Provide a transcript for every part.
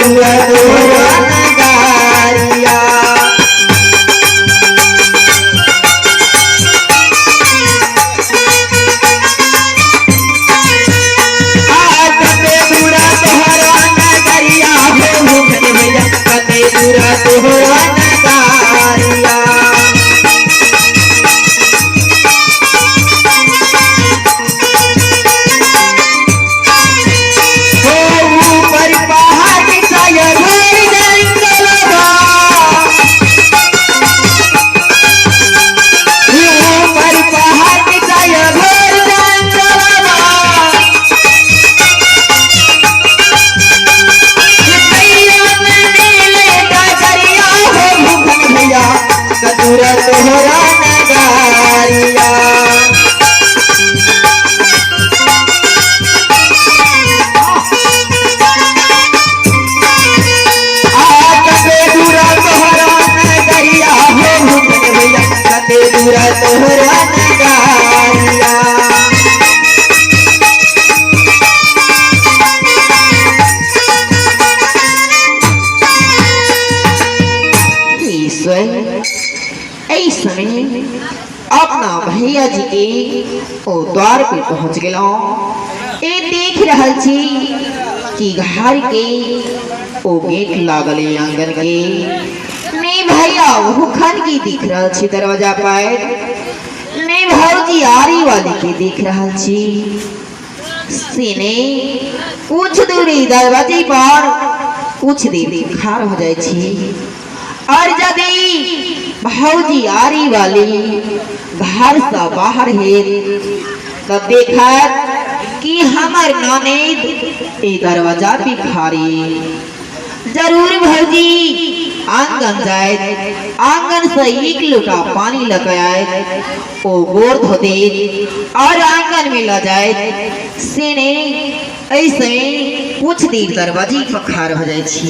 दूर तोहरा नगरिया। आ कते दूर तोहरा नगरिया हो भूखन भैया, कते दूर तोहरा नगरिया। हो ऊपर पहाड़ साया भर जंगल बा, ऊपर पहाड़ साया भर जंगल बा। भैया मिले डगरिया हो भूखन भैया, कतूर तोहरा नगरिया। आ कते दूर तोहरा नगरिया हो भूखन भैया, कते दूर तोहरा नगरिया। ईश्वर एहि समय अपना भैया जी के ओ द्वार पे पहुंच गेलहुँ। ए देख रहल छी कि घर के ओ गेट लागल है आंगन के। नहीं भैया भूखन की दिख रहल छी दरवाजा पर, नहीं भौजी आरी वाली के देख रहल छी। सीने कुछ दूरी दरवाजे पर कुछ देर खार हो जाए छी और यदि भौजी आरी वाली घर से बाहर है तो देखत कि हमर ननद ए दरवाजा पे खारी। जरूर भौजी आंगन जाए, आंगन से एक लोटा पानी लगे आए, ओ गोर धो दे और आंगन में ल जाए। सेने ऐसे कुछ देर दरवाजे पर खार हो जाए छी।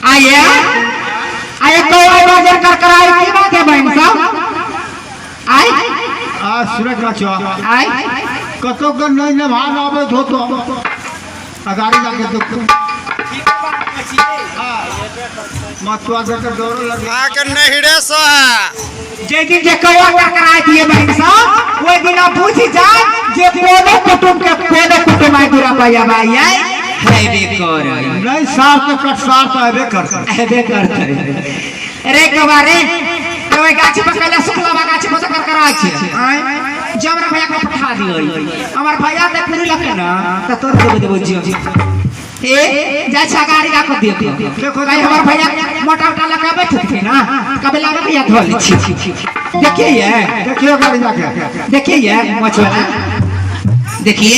आइए आइए कौआ बाजार कर कराई की बात है बहन साहब? आइ आ सूरज बच्चा आइ कतो के नहीं ने भाग आबे हो तो अगाड़ी जाके देखो। मथुआ के डोर लगे अहाँके नहिरे सँ है। जे दिन जे कौआ कर कराई दिए बहन साहब ओहि दिन आप बुझि जाए जे कोनो कुटुंब के कोनो कुटुंब आइ दूरा पाया भाई आइ हेबे कर नहीं साफ के कट साफ तो हेबे कर हेबे करते रे कबारे रे ओइ गाछ पर कैला सुखला बा गाछ पर कर कराई छै आइ जे हमरा भैया के पठा दियो, हमर भैया ते पूरी लके ना त तोर देबो देबो जियो ए जा छा गाड़ी ला के देखो। देखो, कहीं हमर भैया मोटा मोटा लगा बैठते ना कबे लागे भैया धो ले छी। देखिए ये देखियो गाड़ी जाके, देखिए ये मछवाला देखिए।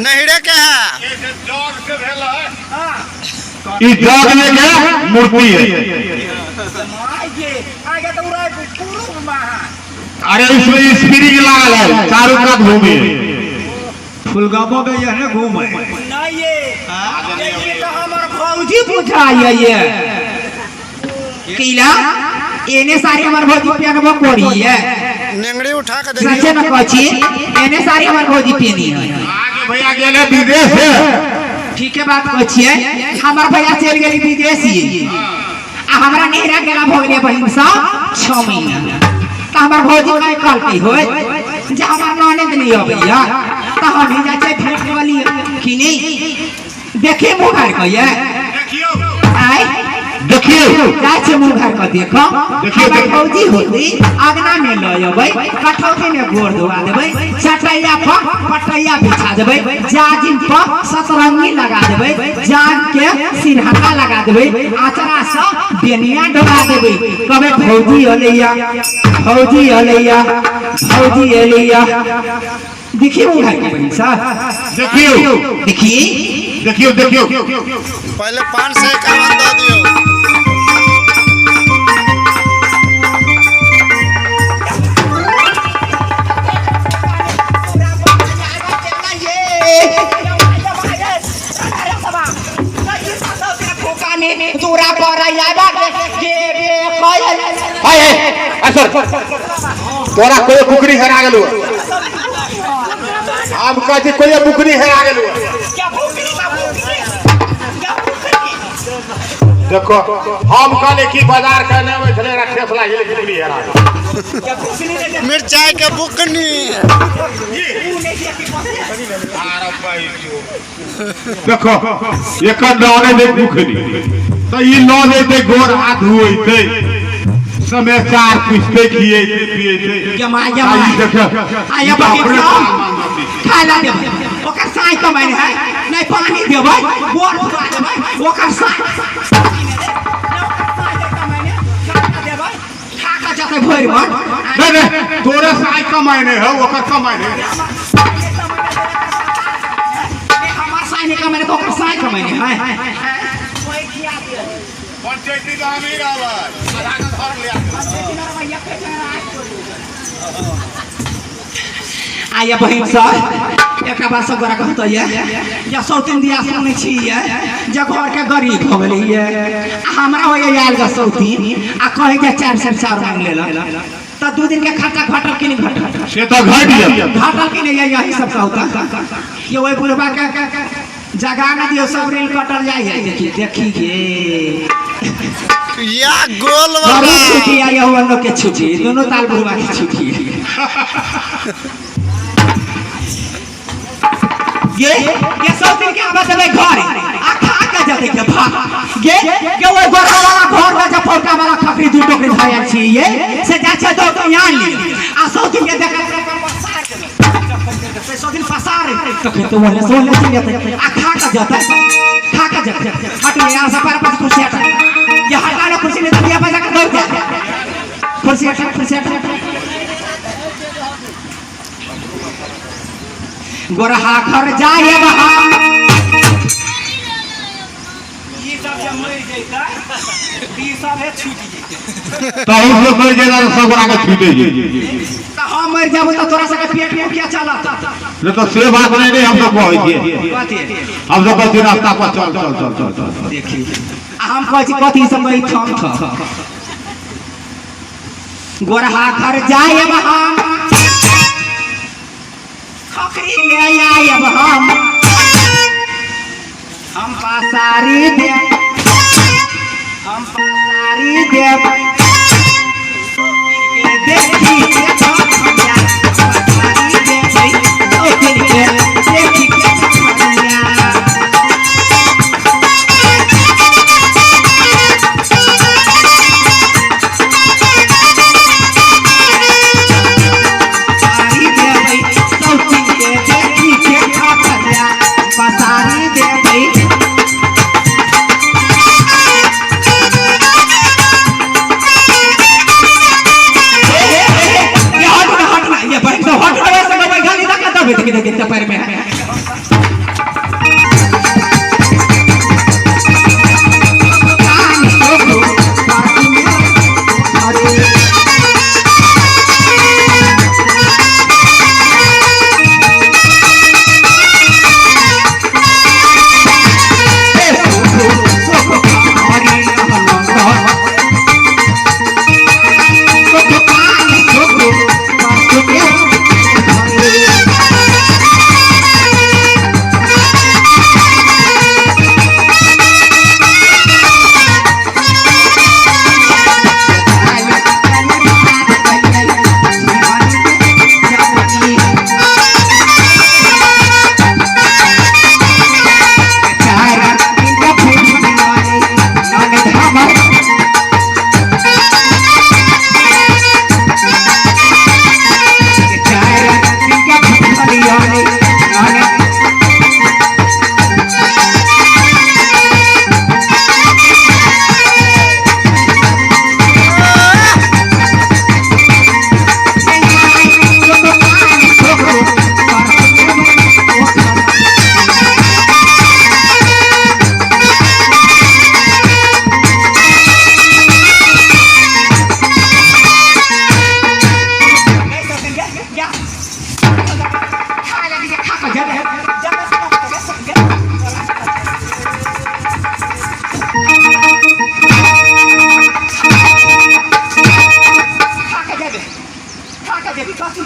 नहिरे के है। ई जग में के मूर्ति है। अरे इसमें स्प्रिंग लागल है, चारों तरफ घूमे। फुलगामो में यह ने घूमे। नहीं ये ये तो हमर भौजी बुझाइए ये कीला एने सारी हमर भौजी पेनबो करी है। नेंगड़ी उठा के सचे देखियो। न कहছি एने सारी हमर भौजी पेनी है। आगे भैया गेले विदेश है। ठीक है बात कहछिए, हमर भैया चल गेली विदेश ही आ हमरा नहिरा गेला भ गेलै बहिन साहब 6 महीना। त हमर भौजी कहे कहलकै होय जे हमर ननद नहीं अबैया त हम ही जाइ छियै भेंट कऽ लिअ कि नहीं। देखिए मुँह घर के ये आय देखियो जाइ छियै मुँह घर के देखो। देखियो, हमर देखियो। भौजी होती अगना में लऽ अबै, कठौती में गोर धोआ देबै, चटैया पर पटैया बिछा देबै, जाजिम पर सतरंगी लगा देबै, जाग के सिरहना लगा देबै, आचरा से बेनिया डोला देबै। कबे भौजी अलैया, भौजी अलैया, भौजी अलैया। देखिए मुँह घर के बहिन साहब। देखियो देखिए देखियो देखियो पहले 551 दऽ दियौ। छोड़ तोरा कोई बुकरी हेरा गेलू हम कहै छी कोई बुकरी हेरा गेलू। देखो हम कहले कि बाजार के नहि अबै छलै, ठेस लागि गेलै, बुकरी हेरा गेल। मिरचाई के बुकनी। देखो एकर नाम नहि बुकनी तऽ ई लऽ जेतै, गोर हाथ धोइतै, समाचार पूछते, खिएते पिएते। जमा जमा आया बाकी खाय ला देबै, ओकर साई कमाइ है नहीं, पानी देबै, गोर धुआ देबै, ओकर साई खा के जतै भरि मन। नहीं नहीं, तोरे साई कमाइ नहीं है, ओकर कमाइ नहीं। हमार साई नहीं कमाइ तो ओकर साई कमाइ है। पंचायती तो हम ही रहबै, आधा के घर ले। आइए बहिन सर, एक बात सब गोरा कहते ये या सौतीन दिया सुनै छी ये जे घर के गरीब हो गेलै ये, आ हमरा होइए आयल ग सौतीन आ कहै जे 4 सेर चाउर मांगि लेलक तऽ 2 दिन के खर्चा घटल कि नहि घटल? से तऽ घटि गेल। घटल कि नहि? यही सब कहता ये ओहि बुढ़बा के जगा न दियौ, सब ऋण कटल जाइ है। देखिए देखिए या गोल गरीब वाला छुटी आ यहू अन्नो के छुटी, दोनों ताल बुढ़वा के छुटी। ये सब दिन के आबत देबै घर आ खा के जतै के भाग। ये ओइ गोरा वाला घर में जब पौका वाला खकरी 2 टोकरी धयल छी ये से जा छै दो तो आन ली आ सब दिन के देख सब दिन पसार तखन तो ओहने से ओहने चलि जेतै आ खा के जतै, खा के जतै। हटू यहाँ से पर पर कुर्सी हटा, ये हटा लो कुर्सी, नहीं तो दिया बजा के दौड़ जा। कुर्सी हटा, कुर्सी हटा। गोरहा घर जाए बहा। ई सब जे मरि जैतै ई सब हे छूटि जैतै। तहु से मरि जेता तऽ सब गोरा के छूटे जेतै। तऽ हम मरि जाबू तऽ तोरा सबके पेट में किया चलत? नहीं तो से बात नहीं, नहीं हम सब कहै छियै। कथी? हम सब कहै छियै रास्ता पर चल चल चल चल चल। देखी आ हम कहै छी कथी सब कहै थम थम। गोरहा घर जायब हम, खकरी ले आयब हम, हम पसारी देब, हम पसारी देब, देखी के खखरिया, पसारी देबै, सौतिन के देखी के खखरिया। पसारी देबै, सौतिन के देखी के खखरिया, पसारी देबै। के देखी कथी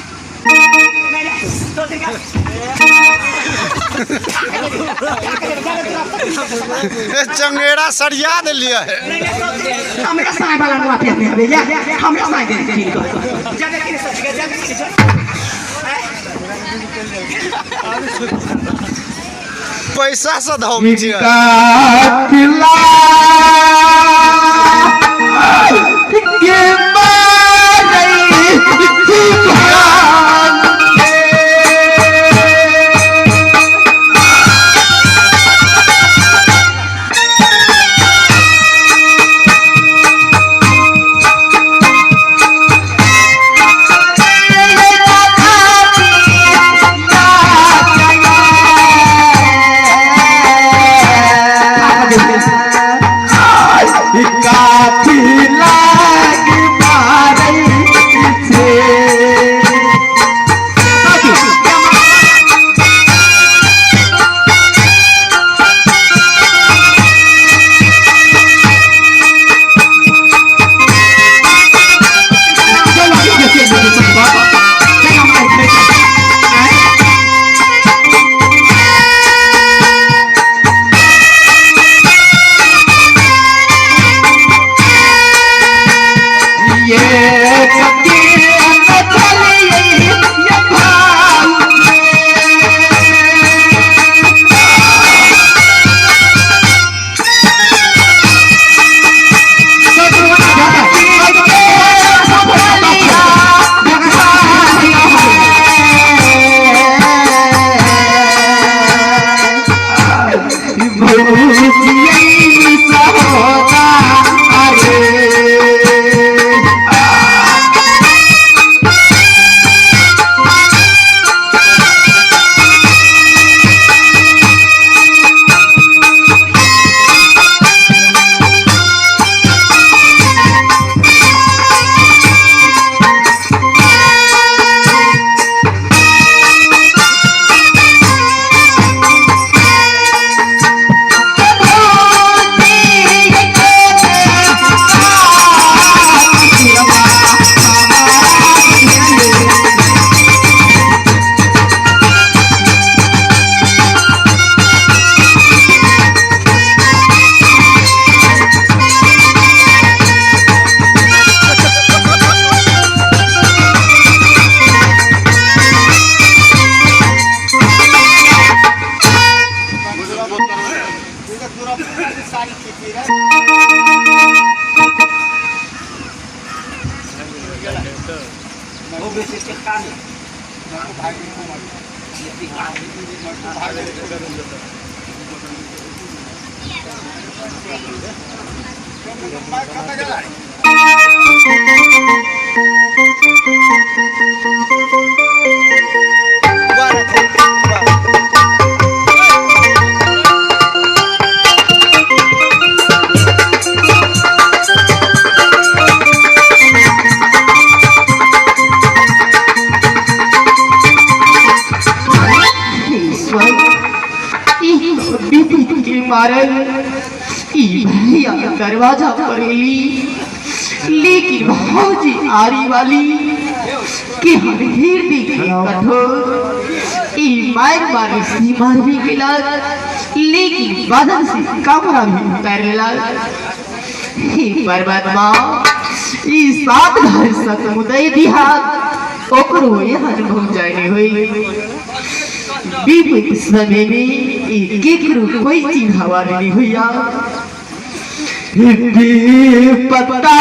नहीं नहीं तो देखा ए चंगेरा सरिया देलियै है। हमरा साय वाला नुआ पहने हबे या हमरा साय दे की कर जा देखी रे सच जा देखी जा पैसा से धोबै छियै। कातिला के मारै छी भगवान। कातिला के मारै छी। ये कति न चलिए ये भाव अरे ईश्वर के मारल ई भैया दरवाजा पर एली, लेकिन भौजी आरी वाली के हम घेर देखे कठोर। ई मार मार सी मार भी गेला, लेकिन बदन से कमरा भी उतार लेला। हे परमात्मा, ई सात घर सतमुदय दिहात ओकरो एहन भौजाई नहीं होई। विपरीत समय में ई केकरो कोई चिन्हवा नहीं हुआ। पता